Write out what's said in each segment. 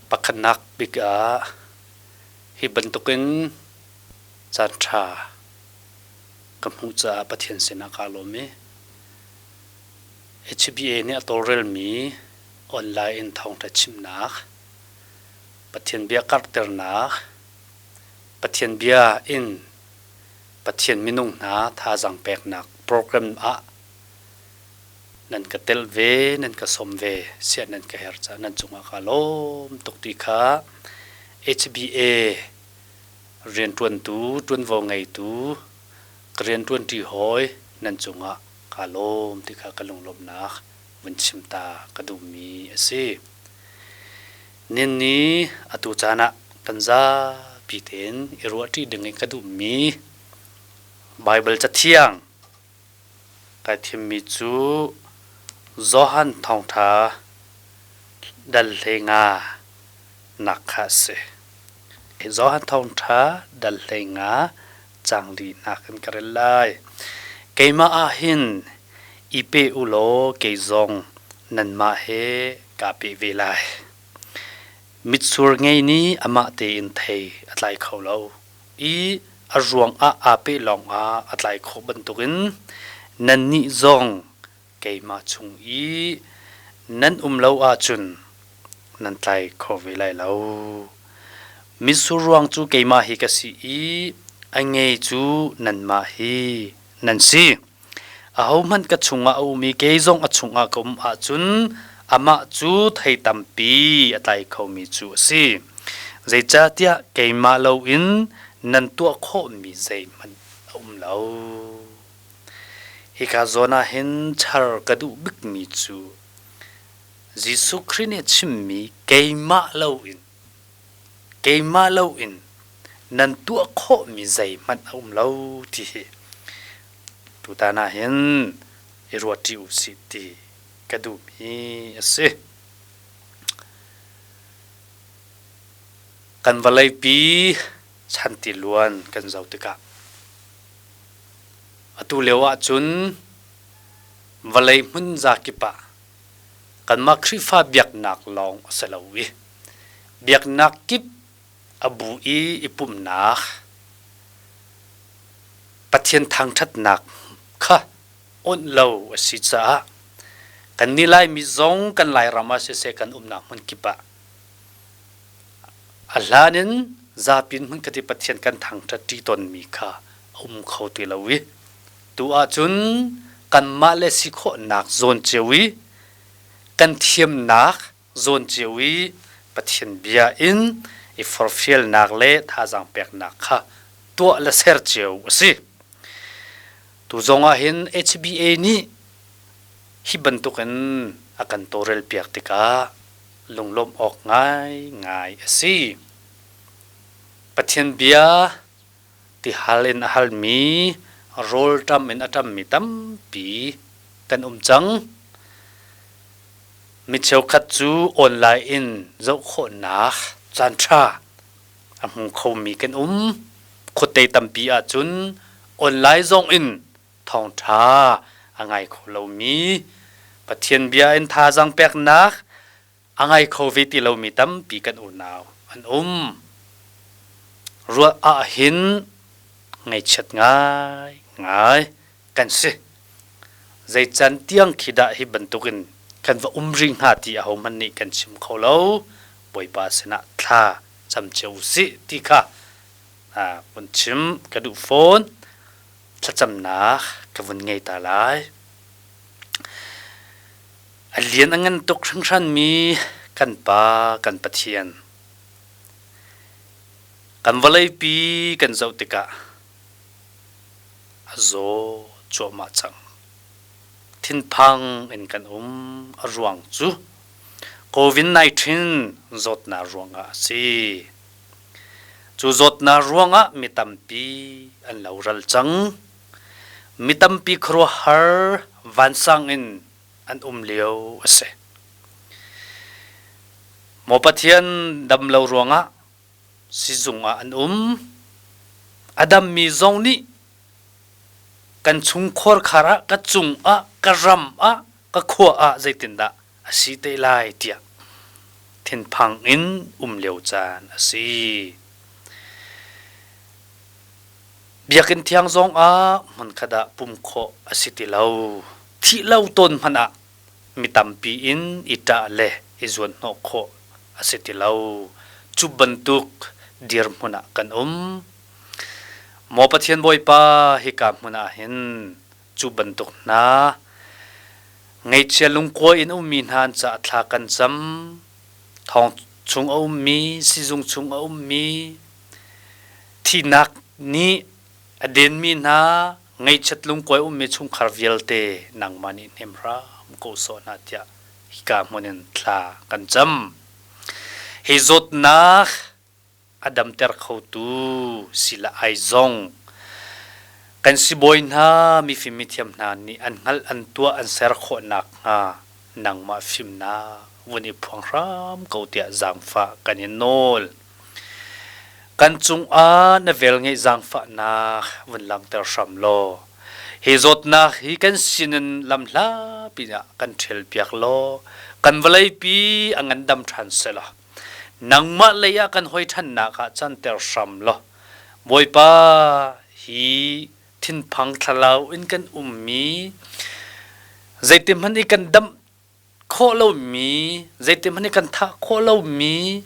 Pakhatnak bik ah hi bantukin caanṭha ka hmuh caah Pathian sinah kaa lawm i HBA nih a tawlrelmi online in thawngṭha chimnak, Pathian bia karhternak, Pathian bia in Pathian minung hna thazaang peknak program ah nan ka telh ve, nan ka sawm ve, siah nan ka her caah nan cungah kaa lawm tuk ti kha HBA rianṭuantu, ṭuanvo ngeitu, ka rianṭuanṭi hawi nan cungah kaa lawm ti kha ka lunglawmhnak vun chim ta ka duhmi a si. Ninni atu caan ah kan zapi tein i ruahṭi ding in ka duhmi Baibal Cathiang Kai thimmi cu Johan Thawngṭha dal 15 nak kha a si. Johan Thawngṭha dal 15 caang linak in ka rel lai. Keimah ah hin i pe u law kei zong nanmah he kaa pe ve lai. Mitsur ngei nih amah tein thei a tlai kho lo. I a ruang ah aa peh lawngah a tlai khawh bantukin nannih zong keimah chung i nan um lo ahcun nan tlai kho ve lai lo. Mitsur ruang cu keimah hi ka si i a nge cu nanmah hi nan si. Ahohmanh ka chungah a um i kei zong a chungah ka um ahcun amah cu thei tampi a tlai khomi cu a si. Zeicahtiah keimah loin nan tuah khawhmi zeihmanh a um lo. Hika zawn ah hin char ka duh bikmi cu Jesuh Khrih nih a chimmi keimah loin keimah loin nan tuah khawhmi zeihmanh a um lo ti hi tutan ah hin i ruatṭi u sih ti ka duhmi a si. Kan vawleipi chantiluan kan zoh tikah atu lio ahcun vawlei hmun zakip ah kanmah Khrihfa biaknak lawng a si lo i biaknak kip a bu i i pumhnak Pathian thangṭhatnak kha awnh lo a si caah kannih Laimi zong kan Lairam ah siseh kan umnak hmun kip ah a hlan in zapi in hmunkhat i Pathian kan thangṭhat ṭi tawnmi kha a um kho ti lo i tu ahcun kanmah le si khawhnak zawn cio i kan thiamnak zawn cio i Pathian bia in i forhfialnak le thazaang peknak kha tuah le ser cio a si. Tu zong ah hin HBA nih hi bantukin a kan tawlrel piak tikah lunglawmh awk ngaingai a si. Pathian bia tihal in a halmi, rawlṭam in a ṭammi tampi kan um cang. Mi cheukhat cu online in zoh khawhnak caanṭha a hmu khomi kan um. Khuate tampi ahcun online zong in thawngṭha a ngai kho lomi, Pathian bia in thazaang peknak a ngai kho ve ti lomi tampi kan unau an um. Ruah ahhin ngaihchiat ngaingai kan si. Zei can tiang khi dah hi bantukin kan va um rih hnga ti ahohmanh nih kan chim kho lo. Bawipa sinah thla cam cio usih ti kha vun chim ka duh fawn. Thlacamnak ka vun ngei ta lai. A lian a ngan tuk hringhranmi kan Pa kan Pathian. Kan vawleipi kan zoh tikah a zaw cuahmah cang. Thinphang in kan um. A ruang cu COVID-19 zawtnak ruangah a si. Cu zawtnak ruangah mi tampi an loral cang. Mi tampi khuaruahhar vansang in an um lio a si. Maw Pathian dam lo ruangah sizung ah an um. A dammi zong nih kan chungkhar khar ah, ka cung ah, ka ram ah, ka khua ah zeitindah a si te lai tiah. Thinphang in um lio caan a si. Biakinn thiang zong ah hmunkhat ah pum khawh a si ti lo. Thih lo tawn hmanh ah mi tampi in i ṭah le i zuanhnawh khawh a si ti lo. Cu bantuk dirhmun ah kan um. Maw Pathian Bawipa, hika hmun ah hin cu bantuk hna ngaihchia lungkuai in ummi hna an caah thla kan cam. Thong chung a ummi, sizung chung a ummi, thihnak nih a denmi hna ngaihchiat lungkuai ummi chungkhar vialte nangmah nih hnem hram ko sawh hna tiah hika hmun in thla kan cam. Hi zawtnak a damter khotu sila ai zong kan sibawi hna mifim mithiam hna nih an hngalh an tuah an ser khawh nakhnga nangmah fimnak vun i phuang hram ko tiah zaangfah kan in nawl. Kan cungah na velngeih zaangfahnak vun langhter hram law, hi zawtnak hi kan sinin lamhlapi ah kan ṭhialpiak law, kan vawleipi a ngandam ṭhan selaw, nangmah lei ah kan hoi ṭhannak ah canter hram law, Bawipa, hi thinphang thlalau in kan ummi zeitihmanh i kan damh khawh lomi zeitihmanh i kan thah khawh lomi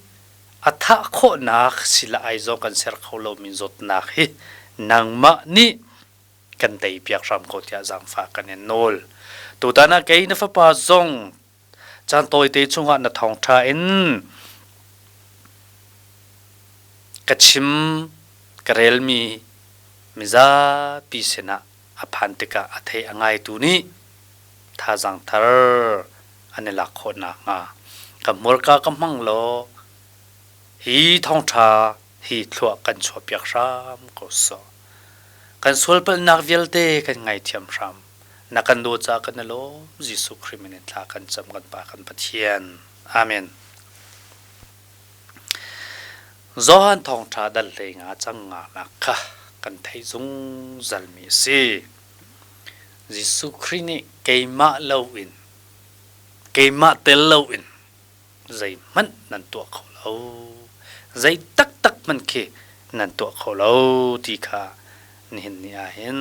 a thah khawhnak sila ai zong kan ser kho lomi zawtnak hi nangmah nih kan tei piak hram ko tiah zaangfah kan in nawl. Tutan ah kei na fapa zong caan tawite chungah na thawngṭha in ka chim ka relmi mizapi sinah a phan tikah a thei a ngaitu nih thazaang thar an i lak khawh nakhnga ka hmurka ka hmang law hi thawngṭha hi thluah kan chuahpiak hram ko sawh. Kan sualpalhnak vialte kan ngaithiam hram. Na kan daw caah kan i lawm. Jesuh Khrih min in thla kan cam kan Pa kan Pathian. Amen. Johan thawngṭha dal hlei nga cang nganak kha kan theih zungzalmi a si. Jesuh Khrih nih keimah loin, keimah tel loin zeihmanh nan tuah kho lo. Zei taktak hmanh khi nan tuah kho lo ti kha nihin ni ah hin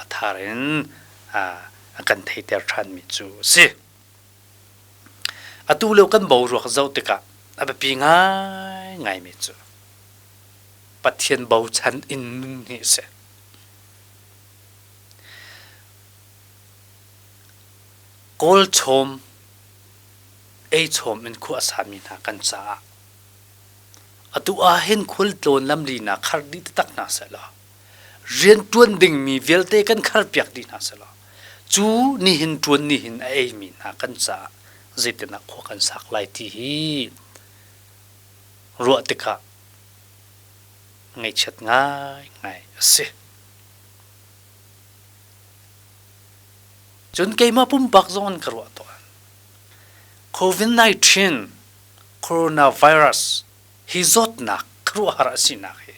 a thar in a kan theiter ṭhanmi cu a si. Atu lio kan boruak zoh tikah a biapi ngaingaimi cu Pathian bochan in nun hi a si. Kawlchawm, eichawm in khua a sami hna kan caah atu ah hin khualtlawn lamlinak khar dih taktak hna sehlaw rianṭuan dingmi vialte kan kharpiak dih hna sehlaw cu nihin ṭuan nihin a eimi hna kan caah zeitindah khua kan sak lai ti hi ruah tikah ngaihchiat ngaingai a si. Cun keimah pumpak zong in ka ruah tawn. COVID-19 coronavirus hi zawtnak khuaruahhar a sinak hi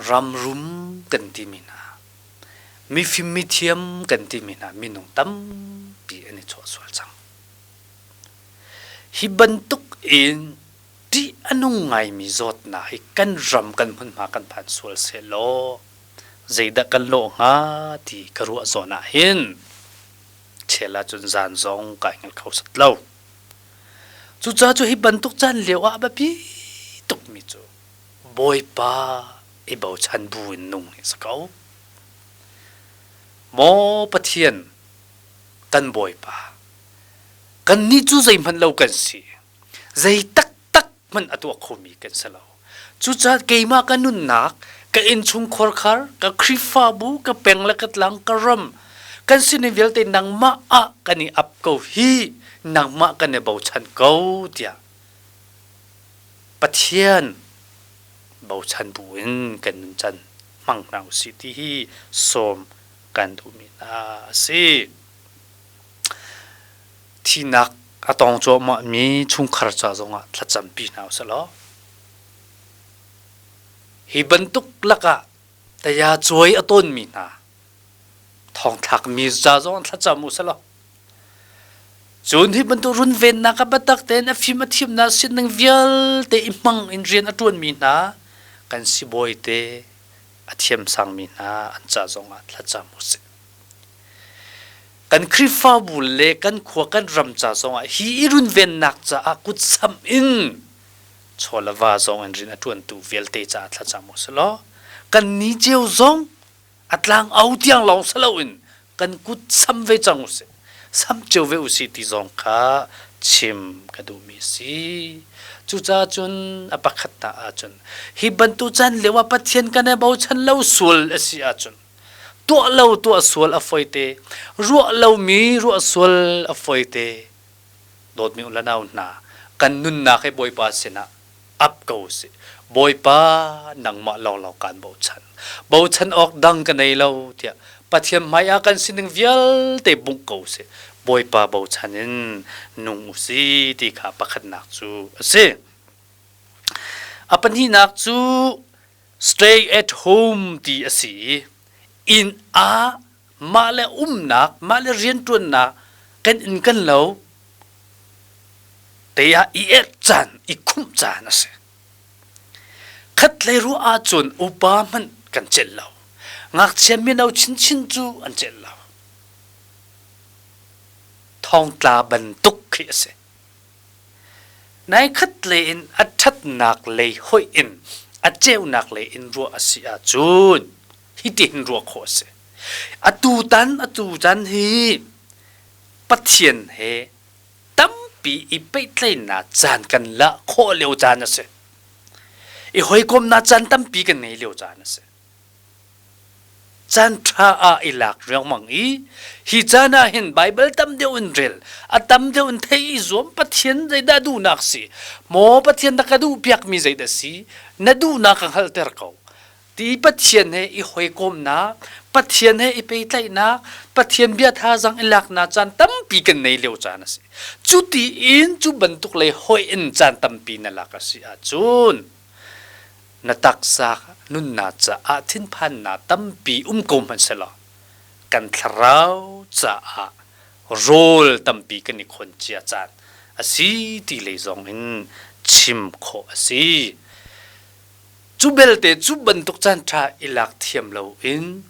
ramrum kan timi hna mifim mithiam kan timi hna minung tampi an i chuah sual cang. Hi bantuk in ṭih a nung ngaimi zawtnak hi kan ram kan hmunhma kan phan sual sehlaw zeidah kan lawh hnga ti ka ruah zawn ah hin chel ahcun zan zong kai hngal kho set lo. Cucaah cu hi bantuk caan lio ah a biapi tukmi cu Bawipa i bochan bu in nung hi a si ko. Maw Pathian kan Bawipa, kannih cu zeihmanh lo kan si. Zei taktak hmanh a tuah khomi kan si lo. Cucaah keimah ka nunnak, ka innchungkhar khar, ka Khrihfabu, ka peng le ka tlang, ka ram, kan sining vialte nangmah ah kan i ap ko hi, nangmah kan i bochan ko tiah Pathian bochan bu in kan nuncan hmang hna usih ti hi sawm kan duhmi hna a si. Thihnak a tong cuahmahmi chungkhar ca zongah thlacampi hna usih law hi bantuk lakah taya cuai a tawnmi hna thongthlakmi ca zong thlacam usih law. Cun hi bantuk runvennak ah biatak tein a fim a thiamnak sining vialte i hmang in rian a ṭuanmi hna kan sibawi te a thiamsangmi hna an ca zongah thlacam usih. Kan Khrihfabu le kan khua kan ram ca zongah hi i runvennak caah kutsamh in chaw le va zong in rian a ṭuantu vialte caah thlacam usih law kan ni cio zong a tlang au tiang lawng si loin kan kut sam ve cang usih sam cio ve usih ti zong kha chim ka duhmi a si. Cucaah cun a pakhatnak ahcun hi bantuk caan lio ah Pathian kan i bochan lo sual a si ahcun tuah lo tuah sual a foite, ruah lomi ruah sual a foite. Dawtmi u le nau hna, kan nunnak hi Bawipa sinah ap ko usih. Bawipa nangmah lawnglawng kaan bochan. Bochan awk dang ka nei lo tiah Pathian hmai ah kan sining vialte bungh ko usih. Bawipa bochan in nung usih ti kha pakhatnak cu a si. A pahnihnak cu stay at home ti a si i inn ah mah le umnak, mah le rianṭuannak kan inn kan lo te ah i erh caan, i khumh caan a si. Khatlei ruah ahcun upa hmanh kan celh lo. Ngakchia mino chinchin cu an celh lo. Thongtla bantuk khi a si. Nai khatlei in a ṭhatnak lei hoih in a ceunak lei in ruah a si ahcun hitihin ruah khawh a si. Atutan atutan hi Pathian he tampi i pehtlaihnak caan kan lah khawh lio caan a si. I hawikomnak caan tampi kan ngei lio caan a si. Caan ṭha ah i lak riangmang i hi caan ah hin Baibal tam deuh in rel, a tam deuh in theih i zuam Pathian zeidah duhnak si? Maw Pathian na ka duhpiakmi zeidah si? Na duhnak ka hngalhter ko. Ti Pathian he i hawikomnak, Pathian he i pehtlaihnak, Pathian bia thazaang i laknak caan tampi kan nei lio caan a si. Cu tiin cu bantuk lei hoih in caan tampi na lak a si ahcun na taksa nunnak caah thinphannak tampi um ko hmanh selaw kan thlarau caah rawl tampi kan i khon cia caan a si ti lei zong in chim khawh a si. Cu belte cu bantuk caan ṭha i lak thiam loin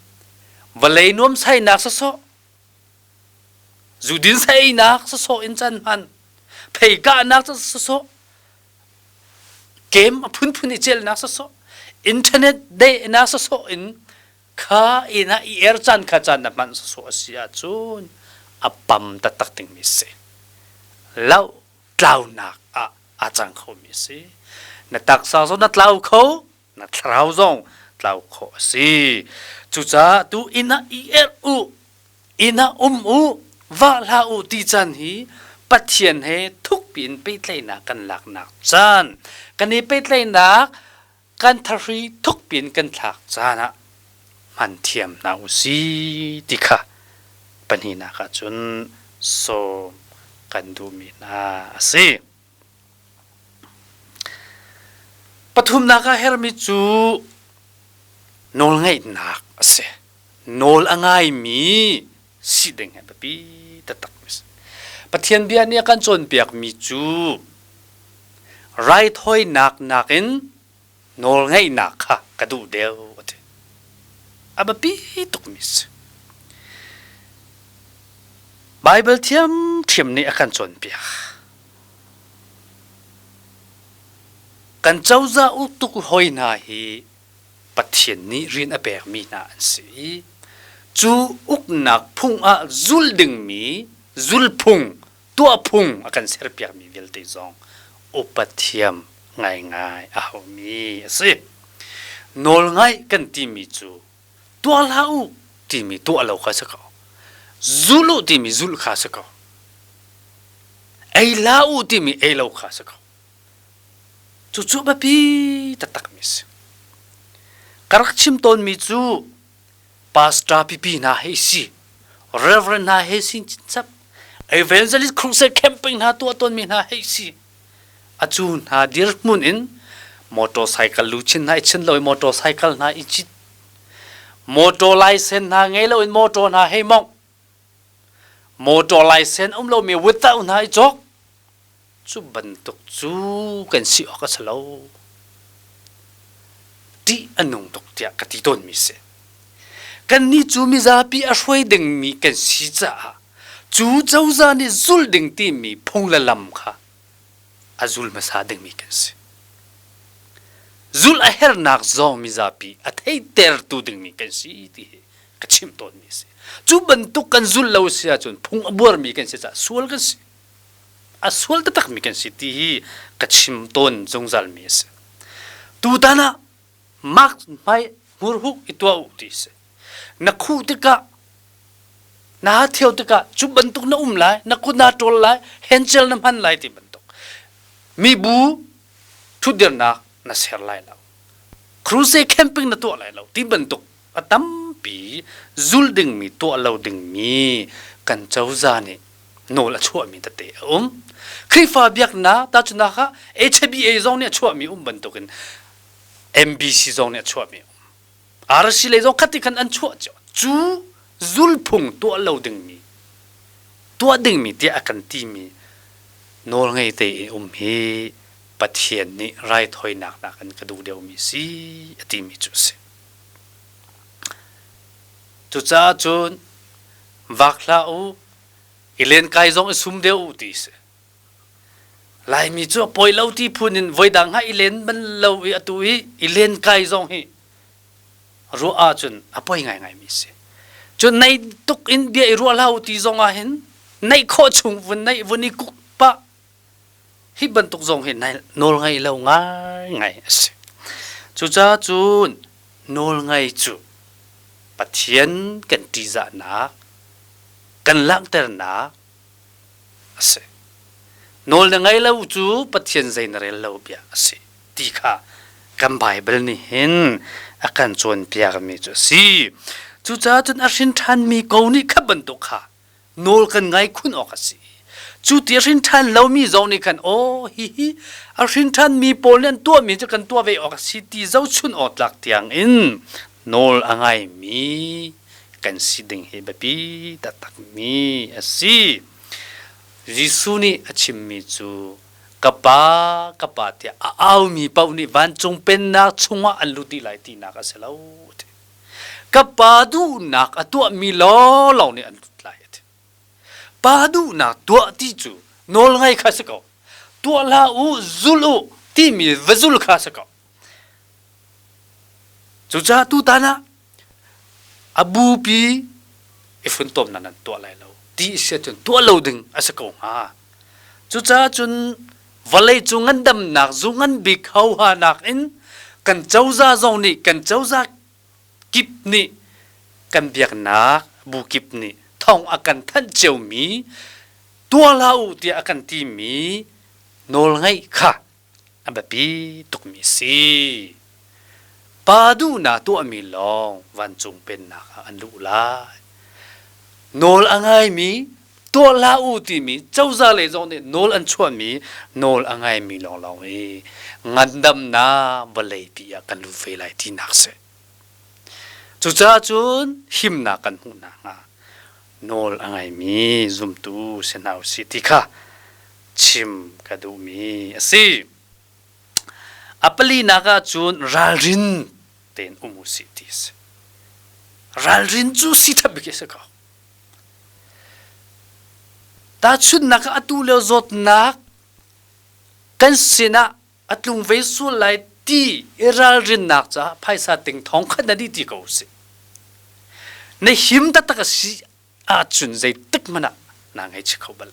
vawlei nuamsainak sawsawh, zudin saeinak sawsawh in caan hman, pheikahnak sawsawh, game a phunphun i celnak sawsawh, internet dehnak sawsawh in kha inn ah i er caan kha caan na hman sawsawh a si ahcun a pam taktak dingmi a si. Loh tlaunak ah aa cang khomi a si. Na taksa zong na tlau kho, na thlarau zong tlau khawh a si. Cucaah tu inn ah i erh u, inn ah um u, vah hlah u ti caan hi Pathian he thukpi in pehtlaihnak kan laknak caan, kan i pehtlaihnak kan thahri thukpi in kan thlak caan ah hman thiam hna u si ti kha pahnihnak ah cun sawm kan duhmi hna a si. Pathumnak ah hermi cu nawlngaihnak a si. Nawl a ngaimi si ding hi biapi taktak mi si. Pathian bia nih a kan cawnpiakmi cu raithawinak nakin nawlngaihnak kha ka duh deuh a ti. A biapi tukmi a si. Baibal thiamthiam nih a kan cawnpiak. Kan cozah uktuk hoi hna hi Pathian nih rian a pekmi hna an si i cu uknak phung ah zul dingmi zulphung tuahphung a kan serpiakmi vialte zong upat thiam ngaingai a haumi a si. Nawlngaih kan timi cu tuah hlah u timi tuah lo kha si ko. Zul u timi zulh kha si ko. Ei hlah u timi ei lo kha si ko. Cucu biapi taktakmi a si. Ka rak chim tawnmi cu pastor pipi hna hei si, reverend hna hei si chap, evangelist crusade camping hna tuah tawnmi hna hei si. Acu hna dirhmun in motorcycle luchin hna i chin lo i motorcycle hna i cit. Motor license hna ngei lo in motor hna hei mongh. Motor license um lomi without hna i cawk. Cu bantuk cu kan si awk a si lo. Ṭih a nung tuk tiah ka ti tawnmi si. Kannih cu mizapi a hruai dingmi kan si caah cu cozah nih zulh ding timi phung le lam kha a zul hmasa dingmi kan si. Zulh a herhnak zong mizapi a theitertu dingmi kan si ti hi ka chimh tawnmi a si. Cu bantuk kan zulh lo si ahcun phung a buarmi kan si caah sual kan si. A sual taktakmi kan si ti hi ka chim tawn zungzalmi a si. Tutan ah mask hmai hmurhuk i tuah u ti si. Na khuh tikah na thio tikah cu bantuk na um lai, na kut naa ṭawl lai, handgel na hman lai ti bantuk. Mibu ṭhutdirnak na ser lai lo. Crusade camping na tuah lai lo ti bantuk a tampi zul dingmi tuah lo dingmi kan cozah nih nawl a chuahmi tete a um. Khrihfa biaknak tahchunhnak ah HBA zong nih a chuahmi um bantukin MBC zong nih a chuahmi um. RC lei zong khati khan an chuah cio. Cu zulphung tuah lo dingmi tuah dingmi tiah a kan timi nawlngei te i um hi Pathian nih raithawinak nakin ka duh deuhmi si a timi cu a si. Cucaah cun vak hlah u, i lenkai zong i sum deuh u ti a si. Laimi cu a pawi lo ti phun in voidang ha i len bal lo i atu i i lenkai zong hi ruah ahcun a poi ngaingaimi a si. Cun nei tuk in bia i ruah hlah u ti zong ah hin neih khawh chung vun neih vun i kuk pah hi bantuk zong hi nawl ngei lo ngaingai a si. Cucaah cun nawl ngei cu Pathian kan ṭihzahnak, kan langhternak a si. Nawl na ngei lo cu Pathian zei na rel lo bia a si ti kha kan Baibal nih hin a kan cawnpiakmi cu a si. Cucaah cun a hrin ṭhanmi ko nih kha bantuk kha nawl kan ngai khun awk a si. Cu ti a hrin ṭhan lomi zong nih khan aw hihi a hrin ṭhanmi pawl nih an tuahmi cu kan tuah ve awk a si ti zohchun awk tlak tiang in nawl a ngaimi kan si ding hi biapi taktakmi a si. Jesuh nih a chimmi cu ka pa ka pa tiah a aumi paoh nih vancung pennak chungah an lut dih lai tinak a si lo. Ka pa duhnak a tuahmi lawnglawng nih an lut lai a ti. Pa duhnak tuah ti cu nawl ngai kha si ko. Tuah hlah u, zul u timi va zul kha si ko. Cucaah tutan ah a bupi i funtomnak nan tuah lai lo ti si ahcun tuah lo ding a si ko hnga. Cucaah cun vawlei cu ngandamnak zu ngan bik hohanak in kan cozah zong nih kan cozah kip nih kan biaknak bu kip nih thawng a kan thanh ciomi tuah hlah u tiah a kan timi nawlngaih kha a biapi tukmi a si. Pa duhnak tuahmi lawng vancung pennak ah an luh lai. Nawl a ngaimi tuah hlah u timi cozah lei zong nih nawl an chuahmi nawl a ngaimi lawnglawng hi ngandamnak vawleipi ah kan lut ve lai tinak si. Cucaah cun himnak kan hmuh nakhnga nawl a ngaimi zumtu si hna usih ti kha chim ka duhmi a si. A palinak ah cun ralrin tein um u sih ti a si. Ralrin cu si ṭha bik a si ko. Tahchunhnak ah atu lio zawtnak kan sinah a tlung ve sual lai ti i ralrinnak caah phaisa ting thong khat na dih ti ko usih. Na him taktak a si ahcun zeitik hmanh ah naa ngaihchih kho bal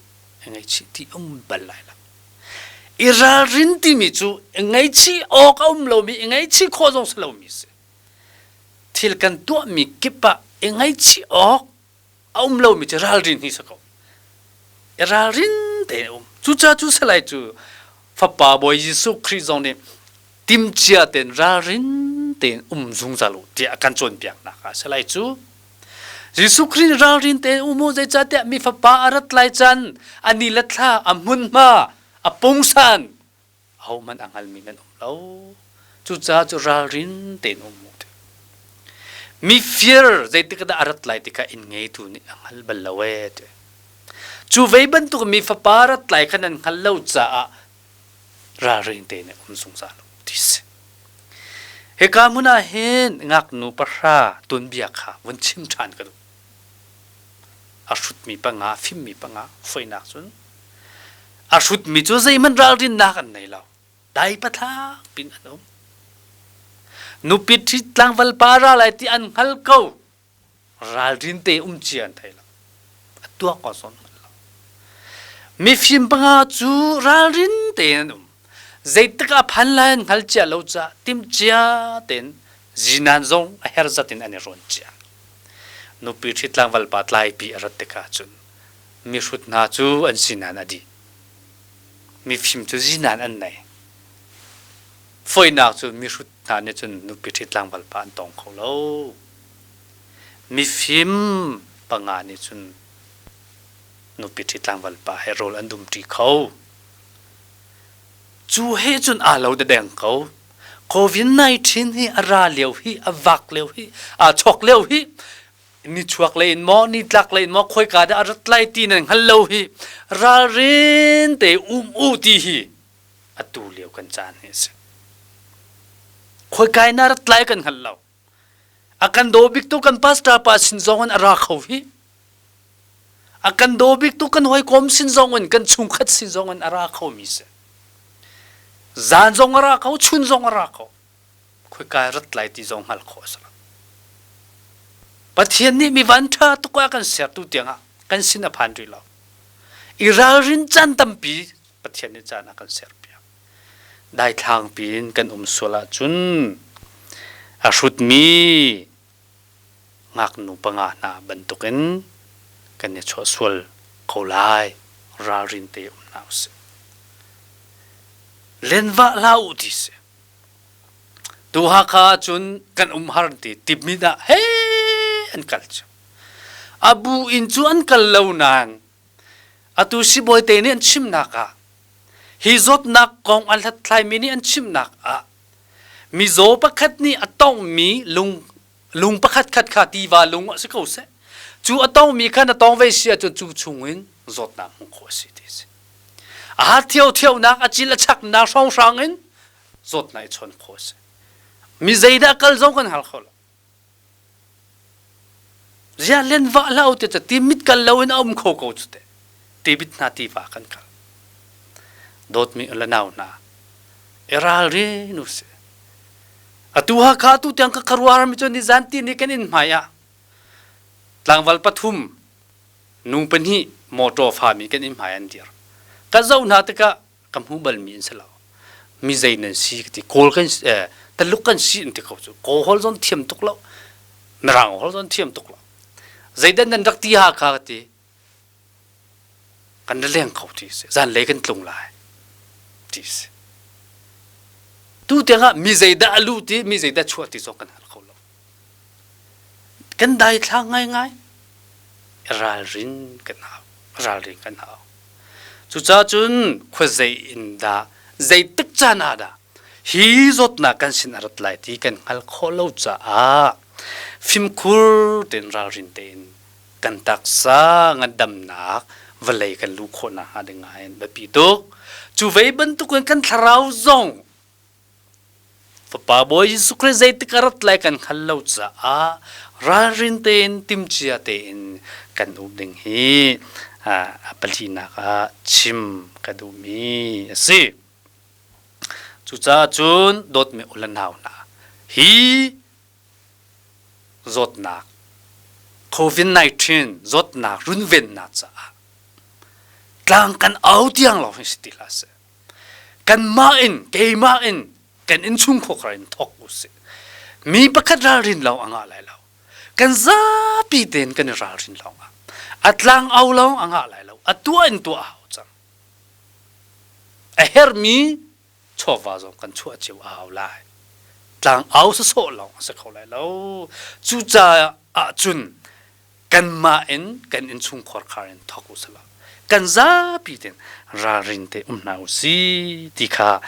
ngaihchih ti um bal lai lo. I ralrin timi cu ngaihchih awk a um lomi i ngaihchih khawh zong si lomi si. Thil kan tuahmi kip ah i ngaihchih awk a um lomi cu ralrin hi si ko. I ralrin tein um. Cucaah cu salai cu Fapa Bawi Jesuh Khrih zong nih timcia tein ralrin tein um zungzal u tiah a kan cawnpiaknak ah salai cu Jesuh Khrih ralrin tein um u zeicahtiah mi fapa a rat lai caan a ni le thla a hmunhma a pungsan ahohmanh a hngalmi nan um lo. Cucaah cu ralrin tein um u. Mifir zeitik dah a rat lai ti kha inn ngeitu nih a hngal bal lo ee ti. Cu ve bantuk mi fapa rat lai kha nan hngal lo caah ralring tein um zungzal u ti si. Hika hmun ah hin ngaknu pahra tuanbia kha vun chim ṭhan ka duh. A hrutmi panga, fimmi panga, foinak cun a hrutmi cu zeihmanh ralrinnak an nei lo. Dai pathlak pin an um. Nupi ṭhi tlangval pa ra lai ti an hngal ko. Ralrin te um cia an thei lo. A tuak ko zawn hngal lo. Mifim panga cu ralrin tein an um. Zeitik a phan lai an hngal cia lo caah tim cia tein zinan zong a her zat in an i rawn cia. Nupi ṭhi tlangval pa tlaipi a rat tikah cun mihrut hna cu an sinan a dih. Mifim cu zinan an nei. Foinak cu mihrut hna nih cun nupi ṭhi tlangval pa an tong kho lo. Mifim panga nih cun nupi ṭhi tlangval pa he rawl an dumṭi kho. Cu he cun aa lo dedeng ko. COVID-19 hi a ra lio hi, a vak lio hi, aa chawk lio hi, nichuak lei in maw, nitlak lei in maw, khoika dah a rat lai ti nan hngal lo hi, ralrin te um u ti hi atu lio kan caan hi a si. Khoika in a rat lai kan hngal lo. A kan daw bik tu kan pastor pa sin zong in a ra kho hi. A kan daw bik tu kan hawikom sin zong in kan chungkhat sin zong in a ra kho mi si. Zan zong a ra kho, chun zong a ra kho. Khoika rat lai ti zong hngal khawh a si lo. Pathian nih mi van ṭha tuk ah kan sertu tiangah kan sin a phan rih lo. I ralrin caan tampi Pathian nih caan a kan serpiak. Daithlang piin kan um sual ahcun a hrutmi ngaknu panga hna bantukin kan i chuah sual ko lai. Ralrin te um hna usih. Lenvah hlah u ti si. Tu Hakha ahcun kan um har ti Timit ah he an kal cu. A bu in cu an kal lo nain atu sibawi te nih an chimnak ah hi zawtnak kong a hlathlaimi nih an chimnak ah mizaw pakhat nih a tonghmi lung lung pakhat khat kha tiva lung a si ko seh cu a tongmi kha na tong ve si ahcun cu chungin zawtnak hmuh khawh a si ti a si. A ha thiothiaunak a cil a chaknak hrawnghrang in zawtnak i chawn khawh a si. Mi zeidah kal zong kan hal kho lo. Ziah len vah hlah u ti cu timit kal lo in a um kho ko cu teh. Timit hna tiva kan kal. Dawtmi u le nau hna, i ralrin u sih. Atu Hakha tu tiang ka kharuahar mi cu nizan ti ni kan inn hmai ah tlangval pathum nu pahnih motor fami kan inn hmai an dir. Ka zoh hna tikah ka hmu balmi an si lo mi zei nan si ka ti kawl kan eh, taluk kan si an ti ko cu kawl hol zon thiam tuk lo mirang hol zon thiam tuk lo zeidan nan rak ti ha kha ka ti kan ra leng kho ti si zan lei kan tlung lai ti si tu tiangah mi zeidah a lu ti mi zeidah chuah ti zong kan hal kho lo Kan daithlang ngaingai. Ralrin kan hau. Ralrin kan hau. Cucaah cun khuazei in dah zeitik caan ah dah hi zawtnak kan sin a rat lai ti kan hngal khawh lo caah fimkhur tein ralrin tein kan taksa ngandamnak vawlei kan luh khawh nakhnga ding ah hin biapi tuk. Cu ve bantukin kan thlarau zong Fapa Bawi Jesuh Khrih zeitik a rat lai kan hngal lo caah ralrin tein timcia tein kan um ding hi a palinak ah chim ka duhmi a si. Cucaah cun dawtmi u le nau hna hi zawtnak COVID-19 zawtnak runvennak caah tlang kan au tiang lawng hi si ti hlah seh. Kanmah in keimah in kan innchungkhar in thawk u sih. Mi pakhat ralrin lawng a ngah lai lo. Kan zapi tein kan i ralrin lawng ah a tlang au lawng a ngah lai lo. A tuah in tuah a hau cang. A herhmi chawva zong kan chuah cio a hau lai. Tlang au sawsawh lawng a si kho lai lo. Cucaah ahcun kanmah in kan innchungkhar khar in thawk u sih kan zapi tein ralrin te um hna u si ti kha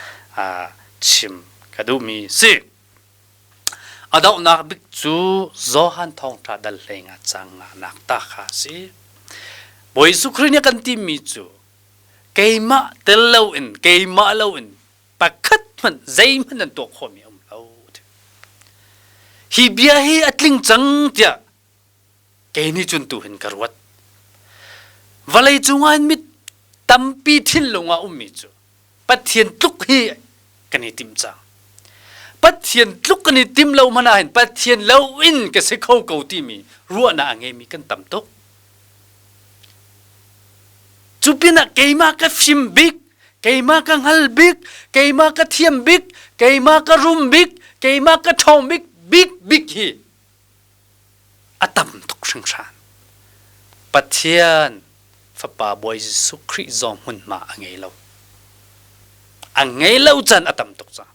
chim ka duhmi si. A donghnak bik cu Johan thawngṭha dal hlei nga cang nga nak ta kha a si. Bawi Jesuh Khrih nih a kan timi cu keimah tel loin keimah loin pakhat hmanh zeihmanh nan tuah khawhmi a um lo. Hi bia hi a tling cang tiah kei nih cun tu hin ka ruat. Vawlei cungah hin mit tampi thinlung ah ummi cu Pathian tluk hi kan i tim cang. Pathian tluk kan i tim lo hmanh ah hin Pathian lo in ka si kho ko timi ruahnak a ngeimi kan tam tuk. Cu pinah keimah ka fim bik, keimah ka hngal bik, keimah ka thiam bik, keimah ka rum bik, keimah ka ṭhawng bik, bik bik hi a tam tuk hringhran. Pathian Fapa Bawi Jesuh Khrih zong hmunhma a ngei lo. A ngei lo can a tam tuk cang.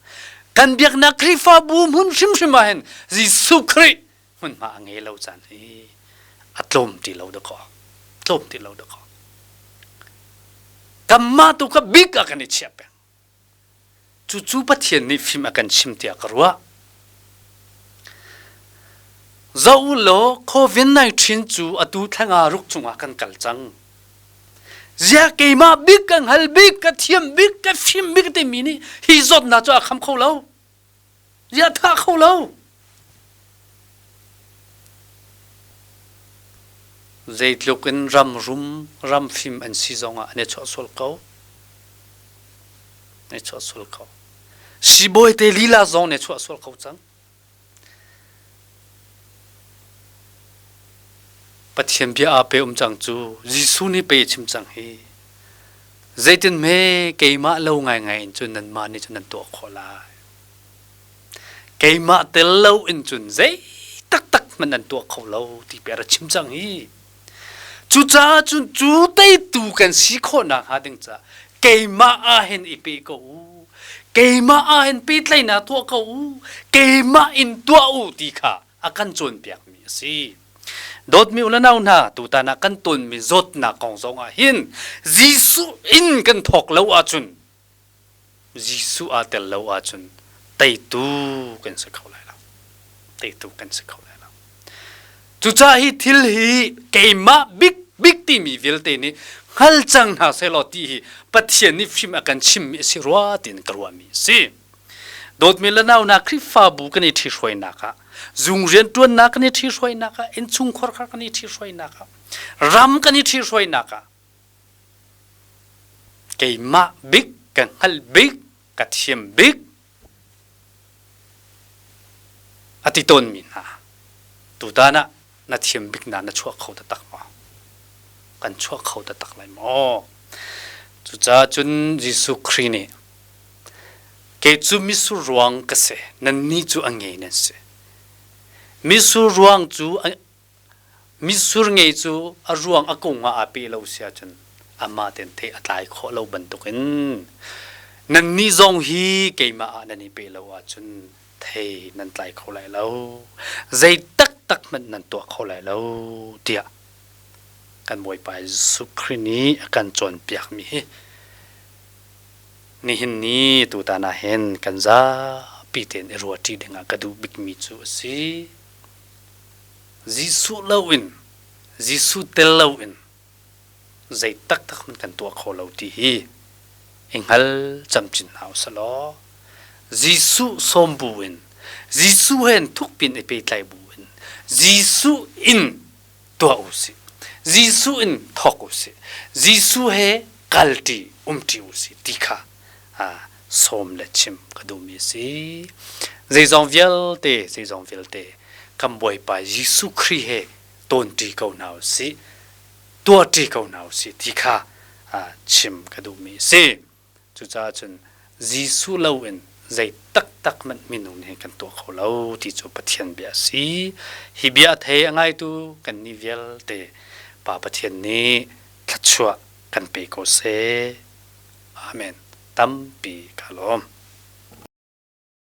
Kan biaknak Khrihfabu hmun hrimhrim ah hin Jesuh Khrih hmunhma a ngei lo caan hi a tlawm ti lo dakaw. Tlawm ti lo dakaw. Kanmah tu kha bik ah kan i chiah peng. Cucu Pathian nih fim a kan chim tiah ka ruah. Zoh u law COVID-19 cu atu thla ruk chungah kan kal cang. Ziah keimah bik ka hngal bik, ka thiam bik, ka fim bik timi nih hi zawtnak cu a kham kho lo. Ziah thah kho lo. Zeitluk in ram rum, ram fim an si zongah an i chuah sual ko. An i chuah sual ko. Sibawi te lila zong nih chuah sual ko cang. Pathian bia aa pe um cang cu Jesuh nih pe chim cang hi. Zeitin hme keimah lo ngaingai in cun nanmah nih cun nan tuah khawh lai. Keimah tel lo in cun zei taktak hmanh nan tuah kho lo ti pe ra chim cang hi. Cucaah cun cu teitu kan si khawhnak hnga ding caah keimah ah hin i pe ko u. Keimah ah hin pehtlaihnak tuah ko u. Keimah in tuah u ti kha a kan cawnpiakmi a si. Dawtmi u le nau hna, tutan ah kan tonmi zawtnak kong zong ah hin Jesuh in kan thawk lo ahcun Jesuh aa tel lo ahcun teitu kan si kho lai lo. Teitu kan si kho lai lo. Cucaah hi thil hi keimah bik bik timi vialte nih hngal cang hna sehlaw ti hi Pathian nih fim a kan chimmi a si rua tiin ka ruahmi a si. Dawtmi le nau hna Khrihfabu kan i ṭhihruainak ah, zung rianṭuannak kan i ṭhihruainak ah, innchungkhar kan i ṭhihruainak ah, ram kan i ṭhihruainak ah keimah bik ka hngalh bik ka thiam bik a ti tawnmi hna tutan ah na thiam bik na na chuah kho taktak maw? Kan chuah kho taktak lai maw? Cucaah cun Jesuh Khrih nih kei cu mitsur ruang ka si, nannih cu a nge nan si. Mitsur ruang cu mitsur nge cu a ruang a kung ah aa pe lo si ahcun amah tein thei a tlai khawh lo bantukin nannih zong hi keimah ah nan i pe lo ahcun thei nan tlai kho lai lo. Zei taktak hmanh nan tuah kho lai lo tiah kan Bawipa Jesuh Khrih nih a kan cawnpiakmi hi nihin ni tutan ah hin kan zapi tein i ruahṭi dingah ka duh bikmi cu a si. Jesuh loin, Jesuh tel loin zei taktak hmanh kan tuah kho lo ti hi i hngal camcin hna usih law Jesuh sawm bu in Jesuh he thukpin i pehtlai bu in Jesuh in tuah usih Jesuh in thawk usih Jesuh he kalṭi umṭi usih ti kha sawm le chim ka duhmi a si. Zeizong vialte zeizong vialte kan Bawipa Jesuh Khrih he tawnṭi ko hna usih tuahṭi ko hna usih ti kha chim ka duhmi a si. Cucaah cun Jesuh loin zei taktak hmanh minung nih kan tuah kho lo ti cu Pathian bia a si. Hi bia a thei a ngaitu kannih vialte Pa Pathian nih thluachuah kan pe ko seh. Amen. Tampi ka lawm.